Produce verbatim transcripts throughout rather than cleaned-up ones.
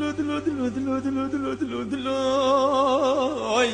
dilo, dilo, dilo, dilo, dilo, dilo, dilo, dilo. Oy.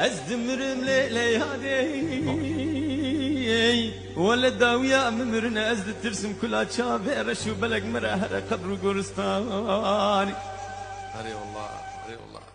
Ez dimirim lê, lê yadê. Wele dawiya min mirine, ez ditirsim kula çavê reş û belek min re here qebr û goristanî. Erê wallah, erê wallah.